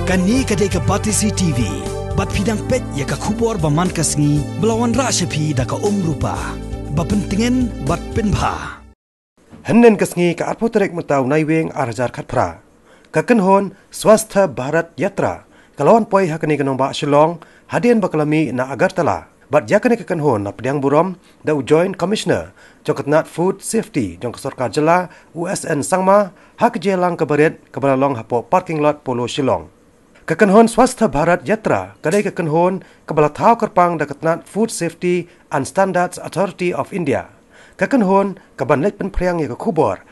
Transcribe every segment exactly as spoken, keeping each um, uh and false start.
Kane ka dei ka Batesi T V. Bad phi dang peit ïa ka khubor ba man ka sngi ba la wanrah sha phi da ka Umrupa. Ba pyntngen bad pynbha. Hynnin ka sngi ka arphew tarik mynta u Naiwieng ar hajar khatphra, ka kynhun Swasth Bharat Yatra ka la wan poi ha kane ka nongbah Shillong hadien ba ka la mih na Agartala. Bad ïa kane ka kynhun la pdiang burom da u Joint Commissioner jong ka tnat Food Safety jong ka sorkar jylla, u S N Sangma, ha ka jingïalang kaba rit kaba la long hapoh parking lot Polo Shillong. Ka kynhun Swasth Bharat Yatra ka dei ka kynhun kaba la thaw kyrpang da ka tnat Food Safety and Standards Authority of India. Ka kynhun ka ban leit pynphriang ïa ka khubor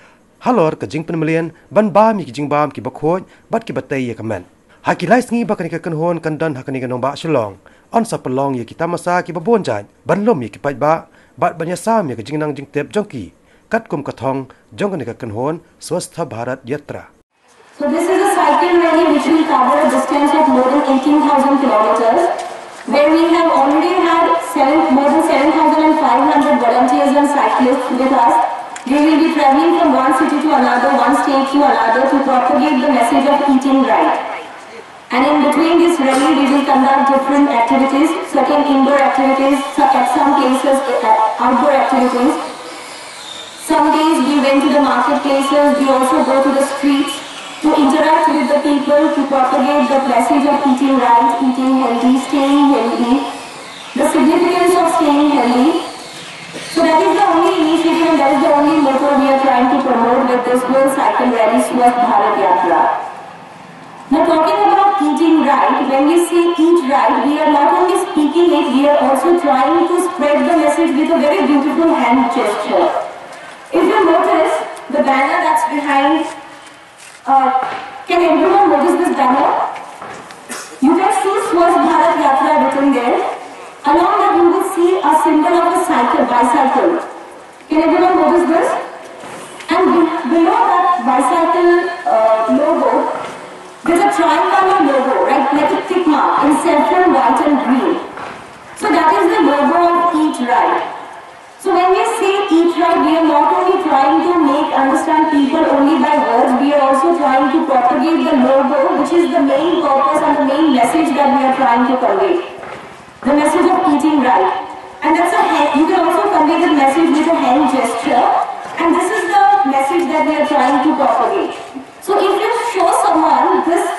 halor ka jingpynmlien ban bam ïa ki jingbam kiba khuid bad kiba tei ïa ka met. Ha ki lai sngi ba kane ka kynhun kan don ha kane ka nongbah Shillong, yn sa pynlong ïa ki tamasa kiba bun jait ban lum ïa ki paidbah bad ban ïasam ïa ka jingnang jingtip jong ki, katkum ka thong jong kane ka kynhun Swasth Bharat Yatra. So this is a cycle rally which will cover a distance of more than eighteen thousand kilometers, where we have already had seven, more than seven thousand five hundred volunteers and cyclists with us. They will be traveling from one city to another, one state to another, to propagate the message of eating right. And in between this rally, we will conduct different activities, certain indoor activities, so-, at some places, uh, outdoor activities. Some days we went to the marketplaces, we also go to the streets to interact with the people, to propagate the message of eating right, eating healthy, staying healthy, the significance of staying healthy. So that is the only initiative and that is the only motto we are trying to promote with this whole cycle rally, Swasth Bharat Yatra. Now, talking about eating right, when we say eat right, we are not only speaking it, we are also trying to spread the message with a very beautiful hand gesture. If you notice, the banner that's behind, uh, can everyone notice this banner? You can see Swasth Bharat Yatra written there. Along that, you will see a symbol of a cycle, bicycle. Can everyone notice this? And be-, below that bicycle, uh, logo, there's a tricolor logo, right? Like a tick mark in saffron, white and green. So that is the logo of Eat Right. So when we say eat right, we are not only trying to make understand people only by words, we are also trying to propagate the logo, which is the main purpose and the main message that we are trying to convey. The message of eating right. And that's a hand, you can also convey the message with a hand gesture. And this is the message that we are trying to propagate. So if you show someone this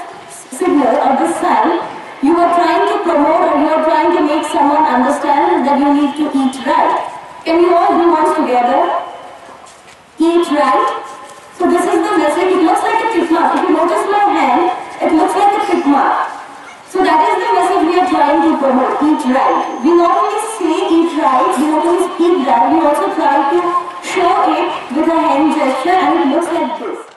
signal or this sign, you are trying to promote or you are trying to make someone understand that you need to eat right. Can you all do once together? Eat right. So this is the message. It looks like a tick mark. If you notice my hand, it looks like a tick mark. So that is the message we are trying to promote. Eat right. We not only say eat right, we not only speak that, we also try to show it with a hand gesture and it looks like this.